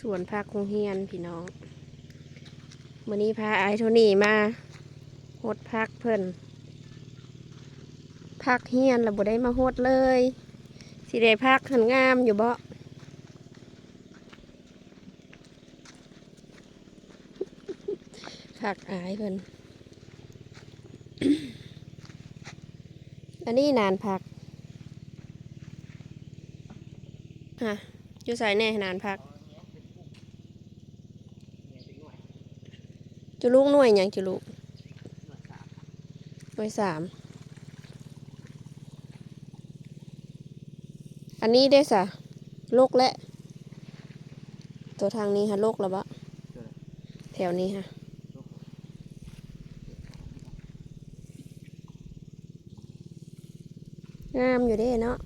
ສວນຜັກໂຮງຮຽນພີ່ນ້ອງ ມື້ນີ້ພາອ້າຍໂທນີ້ມາຫົດຜັກເພິ່ນ ຜັກຮຽນລະບໍ່ໄດ້ມາຫົດເລີຍ ຊິໄດ້ຜັກຫັ້ນງາມຢູ່ເບາະ ຜັກອ້າຍເພິ່ນ ອັນນີ້ໜານຜັກ ຮະ ຢູ່ໃສແດ່ໜານຜັກ? ຈຸລູກໜ່ວຍຫຍັງຈຸລູກ? ໜ່ວຍສາມ ອັນນີ້ເດ້ສະ ລົກແລ້ວ ໂຕທາງນີ້ຫາລົກແລ້ວເບາະ? ແຖວນີ້ຫາ ງາມຢູ່ເດ້ເນາະ